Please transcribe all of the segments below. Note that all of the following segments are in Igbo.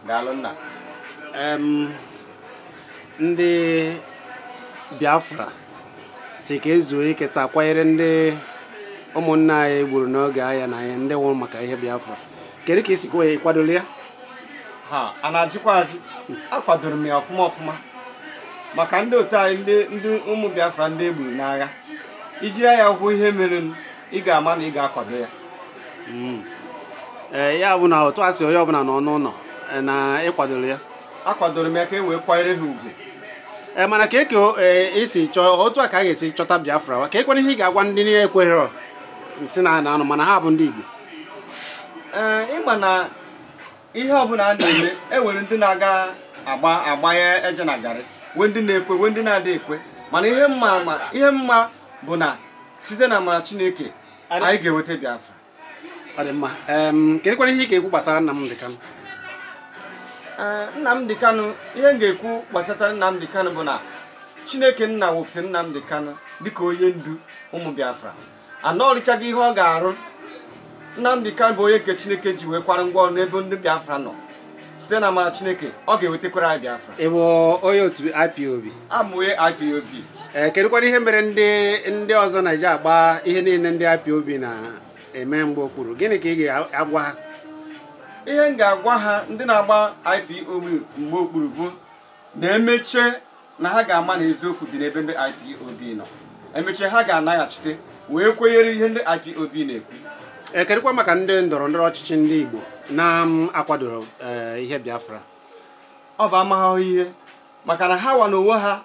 Daalụ nna. Ndị Biafra si ka ezuo ike taa kwanyere ndị ụmụnna anyị gburu n'oge agha na ihe ndị nwụrụ maka ihe Biafra. Kedu ka isi kwadola ya? Ha a na-ajụkwa ajụ, akwadoro m ya ọfụma ọfụma maka ndị otu anyị ndị ụmụ Biafra ndị egburu n'agha. Ijiri ya hụ ihe mere ị ga-ama na ị ga-akwado ya. Ee, ya bụ na otu a sị onye ọbụla nọ n'ụlọ na ịkwadoro ya. Akwadoro m ya ka e wee kwanyere ha ugwu. Ee, mana ka eke esi chọọ otu a ka a ga-esi chọta Biafra, ka ekwere ihe ị ga-agwa ndị na-ekweghị nsị na anụ mana ha bụ ndị Igbo. Ee, ịma na ihe ọbụla a na-eme enwere ndị na-aga agbanye eje na garị, wee ndị na-ekwe wee ndị na-adị ekwe, mana ihe mma bụ na site na amara Chineke anyị ga-enweta Biafra. Ọ dị mma. Kedụkwana ihe ị ga-ekwu gbasara Nnamdi Kanu? Nnamdi Kanu, ihe m ga-ekwu gbasatara Nnamdi Kanu bụ na Chineke nna woftere Nnamdi Kanu dịka onye ndu ụmụ Biafra. Anọrịchaghị ihe ọ ga-arụ. Nnamdi Kanu bụ onye nke Chineke ji wee kwara ngwa ọrụ n'ebe ndị Biafra nọ. Site na amara Chineke, ọ ga-ewetakwara anyị Biafra. Ị bụ onye otu IPOB? Abụ onye IPOB. Ee, kedụkwana ihe mere ndị ọzọ na-eji agba ihe niile ndị IPOB na-eme mgbe okpuru? Gịnị ka ị ga-agwa ha? Ihe m ga-agwa ha ndị na-agba IPOB mgbe okpuru bụ na emechie na ha ga-ama na eziokwu dị n'ebe ndị IPOB nọ. Emechie ha ga-anaghachite wee kwenyere ihe ndị IPOB na-ekwu. Ee, kedụkwa maka ndị ndọrọ ndọrọ ọchịchị ndị Igbo na-akwadoro ihe Biafra? Ọ bụ amaghị ihe, maka na ha wa n'onwe ha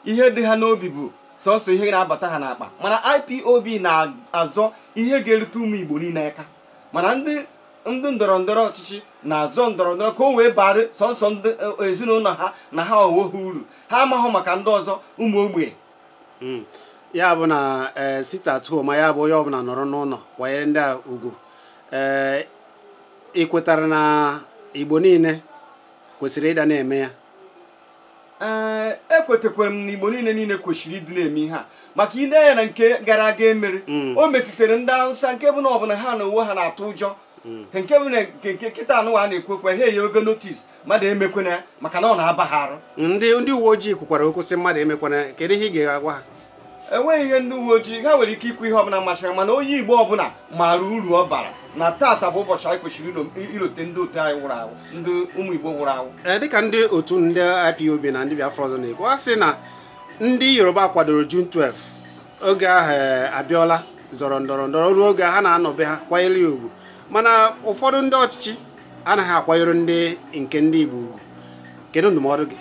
ihe dị ha n'obi bụ sọsọ ihe na-abata ha n'akpa, mana IPOB na-azọ ihe ga-erute ụmụ Igbo niile aka, mana ndị ndọrọ ndọrọ ọchịchị na-azọ ndọrọ ndọrọ ka o wee bara sọsọ ndị ezinụlọ ha na ha onwe ha uru, ha amaghị maka ndị ọzọ ụmụ ogbenye. Ya bụ na sit at home, ya bụ onye ọbụla nọrọ n'ụlọ kwanyere ndị a ugwu. Ee, ị kwetara na Igbo niile kwesịrị ịda na-eme ya? Ee, ekwetekwere m na Igbo niile kwesịrị ịdị na-eme ihe a, maka ị na-anya na nke gara aga emere o metụtara ndị Hausa, nke bụ na ọbụla ha na onwe ha na-atụ ụjọ, nke bụ na nke nkịta anụwa na-ekwu ekwe ha enyewego notis mmadụ emekwana maka na ọ na-aba ha arụ. Ndị uwe ojii kwukwara okwu sị mmadụ emekwana, kedu ihe ị ga-agwa ha? Enweghị ihe ndị uwe ojii ha nwere ike ikwu ihe ọbụla masịrị, mana onye Igbo ọbụla maara uru ọ bara na tata bụ ụbọchị anyị kwesịrị ilote ndị otu anyị nwụrụ anwụ, ndị ụmụ Igbo nwụrụ anwụ. Ee, dịka ndị otu ndị IPOB na ndị Biafra ọzọ na-ekwu, a sị na ndị Yoruba kwadoro June 12 oge ahụ Abiola zọrọ ndọrọ ndọrọ ruo oge ha na-anọbe ha kwanyere ya ugwu, mana ụfọdụ ndị ọchịchị anaghị akwanyere ndị nke ndị Igbo ugwu. Kedu ndụmọdụ gị?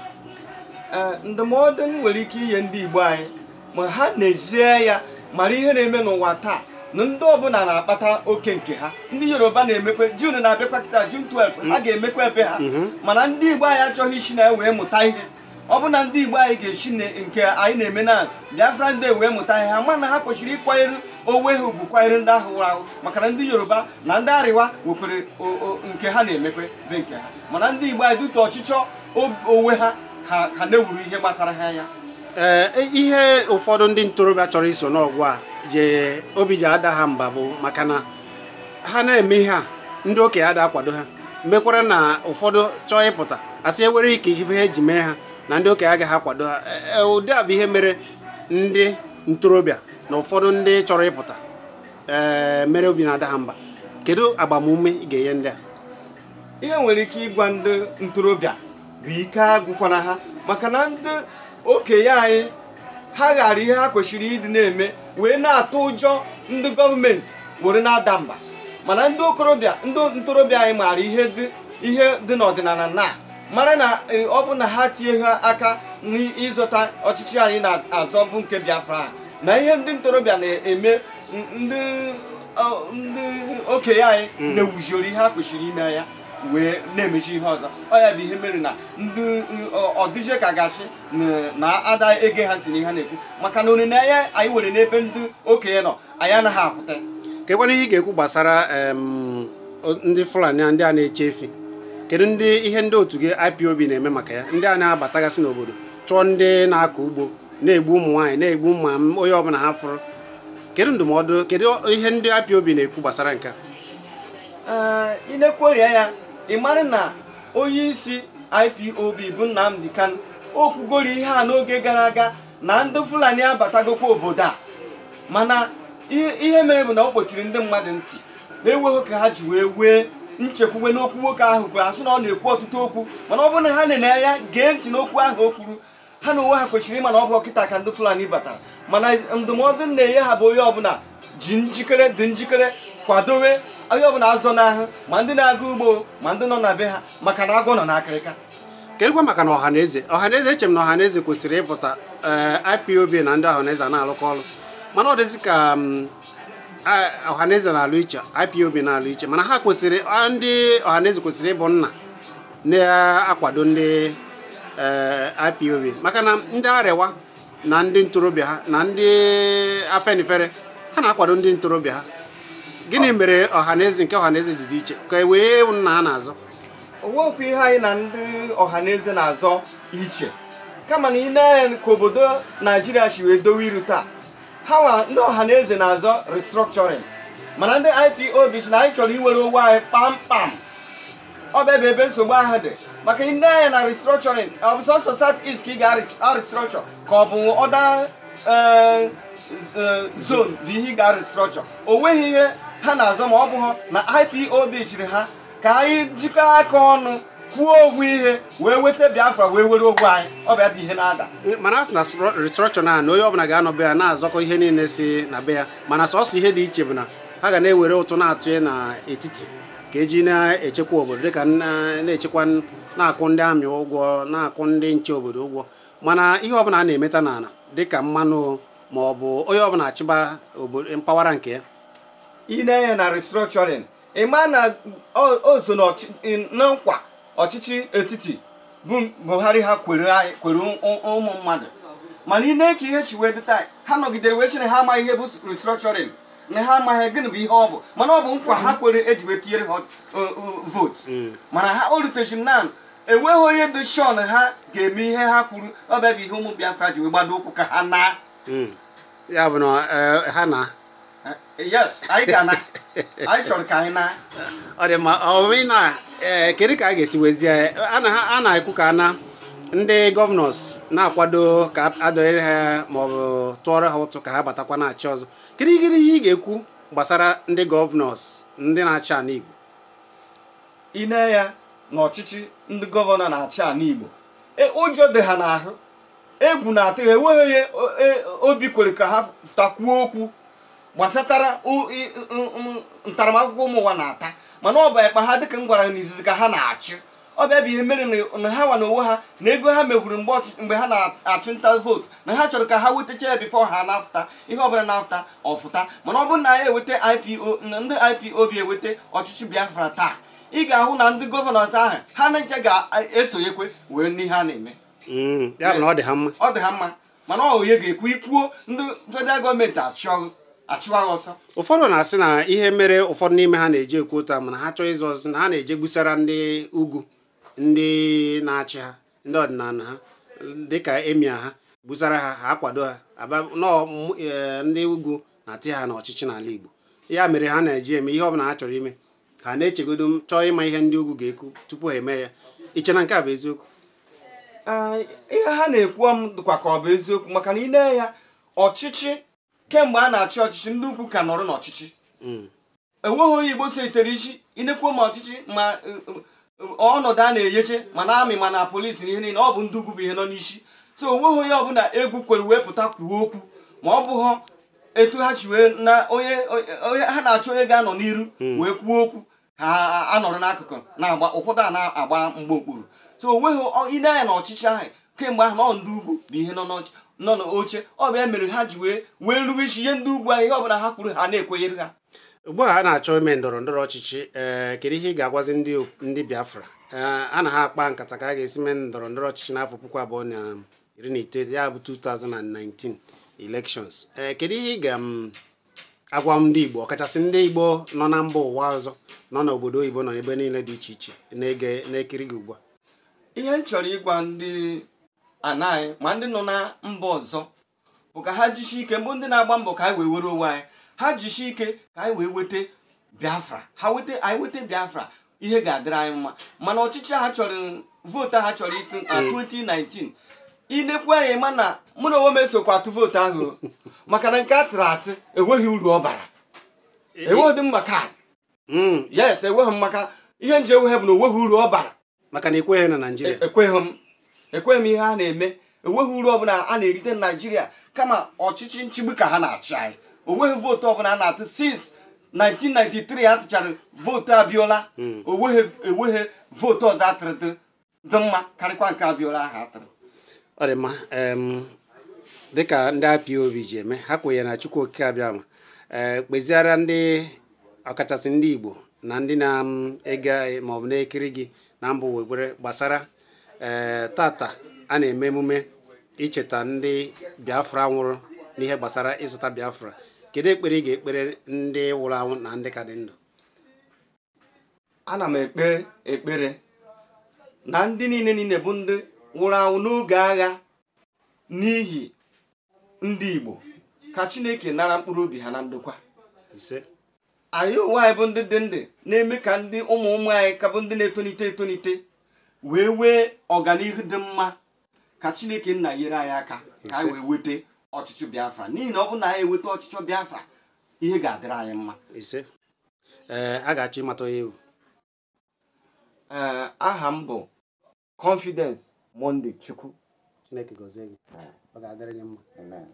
Ee, ndụmọdụ m nwere ike inye ndị Igbo anyị ma ha na-ezie ya mara ihe na-eme n'ụwa taa na ndị ọbụla na-akpata oke nke ha. Ndị Yoruba na-emekwe June na-abịakwa kịta June 12 ha ga-emekwa ebe ha, mana ndị Igbo anyị achọghị isi na wee mụta ihe. Ọ bụ na ndị Igbo anyị ga-esi nke anyị na-eme na Biafra ndị wee mụta ihe ha, mana ha kwesịrị ịkwanyere onwe ha ugwu, kwanyere ndị ahụ nwụrụ anwụ, maka na ndị Yoruba na ndị Arịwa nwekwere nke ha na-emekwe be nke ha, mana ndị Igbo anyị dịtụ ọchịchọ onwe ha ha na-ewuru ihe gbasara ha anya. Ee, ihe ụfọdụ ndị ntorobịa chọrọ iso n'ọgụ a je obi ji ada ha mba bụ maka na ha na-eme ihe a ndị okenye ada akwado ha, mekwara na ụfọdụ chọọ ịpụta asị ewere ike ihe eji mee ha na ndị okenye agaghị akwado ha. Ụdị a bụ ihe mere ndị ntorobịa na ụfọdụ ndị chọrọ ịpụta ee mere obi na-ada ha mba. Kedu agbamume ị ga-enye ndị a? Ihe nwere ike ịgwa ndị ntorobịa bụ ike agwụkwana ha, maka na ndị okenye anyị ha ghara ihe ha kwesịrị ịdị na-eme wee na-atụ ụjọ ndị gọọmenti were na-ada mba, mana ndị okorobịa ndị ntorobịa anyị maara ihe dị n'ọdịnala na mara na ọ bụ na ha tinye ha aka n'ịzọta ọchịchị anyị na-azọ bụ nke Biafra, na ihe ndị ntorobịa na-eme ndị okenye anyị na-ewuziori ihe ha kwesịrị ime ya wee na-emechi ihe ọzọ. Ọ ya bụ ihe mere na ndị ọdịje ka gachi na-ada ege ha ntị n'ihe ha na-ekwu, maka na olileanya anyị nwere n'ebe ndị okenye nọ anyị anaghị akwụta. Kekwana ihe ị ga-ekwu gbasara ndị Fulani ndị a na-eche efi? Kedu ndị ihe ndị otu gị IPOB na-eme maka ya, ndị a na-abatagasị n'obodo chụọ ndị na-akọ ugbo, na-egbu ụmụ nwaanyị, na-egbu mma onye ọbụla ha fụrụ? Kedu ndụmọdụ, kedu ihe ndị IPOB na-ekwu gbasara nke a? Ee, inekwuoria ya, ị mara na onye isi IPOB bụ Nnamdi Kanu o kwugoro ihe a n'oge gara aga na ndị Fulani abatagokwa obodo a, mana ihe mere bụ na o kpochiri ndị mmadụ ntị na-enweghị ka ha ji wee wee nchekwuwe n'okwu nwoke ahụ kwuru. Asị na ọ na-ekwu ọtụtụ okwu, mana ọ bụrụ na ha nene ya gee ntị n'okwu ahụ o kwuru, ha na onwe ha kwesịrị ịma na ọ bụ ọkịta ka ndị Fulani batara. Mana ndụmọdụ na-enye ha bụ onye ọbụla ji njikere dị njikere kwadowe, onye ọbụla azọ n'ahụ, ma ndị na-aga ugbo ma ndị nọ na be ha, maka na agwọ nọ n'akịrịka. Kedụkwa maka na ọhaneze? Ọhaneze, eche m na ọhaneze kwesịrị ịpụta. IPOB na ndị ọhaneze na-alụkọ ọrụ, mana ọ dịzị ka ọhaneze na-alụ iche, IPOB na-alụ iche, mana ha kwesịrị, ndị ọhaneze kwesịrị ịbụ nna na-akwado ndị IPOB, maka na ndị Arewa na ndị ntorobịa ha na ndị Afenifere ha na-akwado ndị ntorobịa ha. Gịnị mere ọhaneze nke ọhaneze ji dị iche ka e wee nna ha na-azọ? Onwekwa ihe anyị na ndị ọhaneze na-azọ iche, kama na ị na-anya ka obodo Naijiria si wee dowe iru taa, ha ndị ọhaneze na-azọ restructuring, mana ndị IPOB si na anyị chọrọ iwere onwe anyị kpamkpam. Ọ bụ ebe nsogbu ahụ dị, maka ị na-anya na restructuring, ọ bụ sọsọ South East ka ị ga-restructure ka ọ bụ other zone bụ ihe ị ga-restructure. O nweghị ihe ha na-azọ ma ọ bụghị na IPOB chiri ha ka anyị jikọọ aka ọnụ kwuo ogwu ihe wee weta Biafra wee were ogwu anyị. Ọ bụ ihe na-ada. Mana a sị na restructure na onye ọbụla ga-anọ be ya na-azọkọ ihe niile si na be ya, mana sọsọ ihe dị iche bụ na ha ga na-ewere ụtụ na-atụ n'etiti ka eji na-echekwa obodo, dịka na-echekwa na-akwụ ndị amị ụgwọ, na-akwụ ndị nche obodo ụgwọ. Mana ihe ọbụla a na-emeta n'ala dịka mmanụ ma ọ bụ onye ọbụla achịba obodo mpaghara nke ya. Ị na-enye na restructuring, ị ma na o so na nkwa ọchịchị etiti bụ Buhari ha kwere anyị, kwere ụmụ mmadụ, mana ị na-eke ihe chi wee dị taa, ha nọgidere wee sị na ha amaghị ihe bụ restructuring, na ha amaghị gịnị bụ ihe ọ bụ, mana ọ bụ nkwa ha kwere eji wee tinyere ha vootu. Mana ha o rutechi na enweghị onye dị shọn ha ga-eme ihe ha kwuru. Ọ bụ ihe ụmụ Biafra ji wee gbado ụkwụ ka ha na ya bụ na ha na yes, anyị ga-ana, anyị chọrọ ka anyị na. Ọ dị mma. Ọ na kedu ka a ga-esi wezie? A na-ekwu ka na ndị gọvanọs na-akwado ka adọnyere ha ma ọ bụ tụọrọ ha ụtụ ka ha batakwa na-achị ọzọ. Kedu ihe ị ga-ekwu gbasara ndị gọvanọs ndị na-achị ala Igbo? Ị nee ya na ọchịchị ndị gọvanọ na-achị ala Igbo, ụjọ dị ha n'ahụ, egwu na-atụ ha, enweghị onye obi kwere ka ha takwuo okwu gbasatara ntaramahụhụ ụmụ ụwa na-ata. Mana ọ bụ ekpa ha, dịka m gwara n'izizi, ka ha na-achị. Ọ bụ ihe mere na ha nwa na onwe ha na ego ha megburu mgbe ha na-achụ nta vootu, na ha chọrọ ka ha wetacha ya bifo ha na-afụta ihe ọbụla na-afụta ọfụta. Mana ọ bụrụ na anyị eweta IPO, ndị IPOB eweta ọchịchị Biafra taa, ị ga-ahụ na ndị gọvanọ ahụ ha na nche ga-esonyekwe wee n'ihe a na-eme. Ya bụ na ọ dị ha mma. Ọ dị ha mma, mana ọ onye ga-ekwu ikwuo ndị federal gọọmenti achụwa ọsọ. Ụfọdụ na-asị na ihe mere ụfọdụ n'ime ha na-eji ekwu ụta, mana ha chọọ ịzụ ọzọ, na ha na-eje gbusara ndị ugwu, ndị na-achị ha, ndị ọdịnala ha, dịka emia ha, gbusara ha, ha akwado ha, ndị ugwu na-atị ha n'ọchịchị n'ala Igbo. Ya mere ha na-eji eme ihe ọbụla ha chọrọ ime, ha na-echegodo chọọ ịma ihe ndị ugwu ga-ekwu tupu ha eme ya. Iche na nke a bụ eziokwu? Ihe ha na-ekwu m dịkwa ka ọ bụ eziokwu, maka na ị nee ya ọchịchị kemgbe a na-achị ọchịchị, ndị ukwu ka nọrọ n'ọchịchị. Enweghị onye Igbo selitere isi inekwuo ma ọchịchị ma ọnọdụ a na-enyeche ma na amị ma na polisi na ihe niile, ọ bụ ndị ugwu bụ ihe nọ n'isi. So onweghị onye ọbụla egwu kwere wee pụta kwuo okwu, ma ọ bụghị etu ha chi wee na onye ha na-achọ onye ga-anọ n'iru wee kwuo okwu, ha anọrọ n'akụkụ na-agba ụfọdụ a na-agba mgbe okpuru. So onweghị ine anya na ọchịchị ahụ kemgbe ahụ na ọ ndị ugwu bụ ihe nọ n'oche. Ọ bụ ya mere ha ji wee rube isi ihe ndị ugwu ahụ, ihe ọbụla ha kwuru ha na-ekwenyere ha. Ugbu a ha na-achọ ime ndọrọ ndọrọ ọchịchị, kedu ihe ị ga-agwazi ndị Biafra? A na ha akpa nkata ka a ga-esi mee ndọrọ ndọrọ ọchịchị n'afọ 2019, ya bụ 2019 elections. Kedu ihe ị ga-agwa ndị Igbo, ọkachasị ndị Igbo nọ na mba ụwa ọzọ, nọ n'obodo oyibo, nọ n'ebe niile dị iche iche na-ekiri gị ugbu a? Ihe m chọrọ ịgwa ndị anaghị ma ndị nọ na mba ọzọ Bụ ka ha jisie ike, mbụ ndị na-agba mbọ ka anyị wee were onwe anyị, ha jisie ike ka anyị wee weta Biafra. Ha weta, anyị weta Biafra, ihe ga-adịrị anyị mma. Mana ọchịchị ha chọrọ, vootu ha chọrọ ịtụ na 2019, inekwu anyị ma na mụ na onwe m esokwa atụ vootu ahụ, maka na nke a tụrụ atụ enweghị uru ọ bara, enweghị mma kaadị. Yes, enweghị m, maka ihe nji enweghị bụ na onweghị uru ọ bara. Maka na ekweghị na Naịjirịa. Ekweghị m, ekweghị m ihe a na-eme. Enweghị uru ọbụla a na-erite na Naịjirịa, kama ọchịchị nchigbu ka ha na-achị anyị. Onweghị vootu ọbụla a na-atụ since 1993 a tụchara vootu Abiola. Onweghị vootu ọzọ atụrụ dị mma karịkwa nke Abiola ahụ atụrụ. Ọ dị mma. Dịka ndị IPOB ji eme, ha kwenyere na Chukwu Okike Abịama, ee, kpeziara ndị ọkachasị ndị Igbo na ndị na-ege maọbụ na-ekiri gị na mba ụwa ekpere gbasara ee tata a na-eme emume icheta ndị Biafra nwụrụ n'ihe gbasara ịzụta Biafra. Kedu ekpere ị ga-ekpere ndị nwụrụ anwụ na ndị ka dị ndụ? Ana m ekpe ekpere na ndị niile bụ ndị nwụrụ anwụ n'oge agha n'ihi ndị Igbo, ka Chineke nara mkpụrụ obi ha na ndokwa. Ise. Anyị onwe anyị bụ ndị dị ndụ na-eme ka ndị ụmụ ụmụ anyị ka bụ ndị na-etonite etonite wee wee ọganihu dị mma, ka Chineke nna nyere anyị aka ka anyị wee weta ọchịchị Biafra, n'ihi na ọ bụrụ na anyị eweta ọchịchị Biafra, ihe ga-adịrị anyị mma. Ise. Ee, a ga-achọ ịmata onye ewu. Ee, aha m bụ Confidence Monday Chukwu. Chineke gọzie gị, ọ ga-adịrị gị mma. Amen.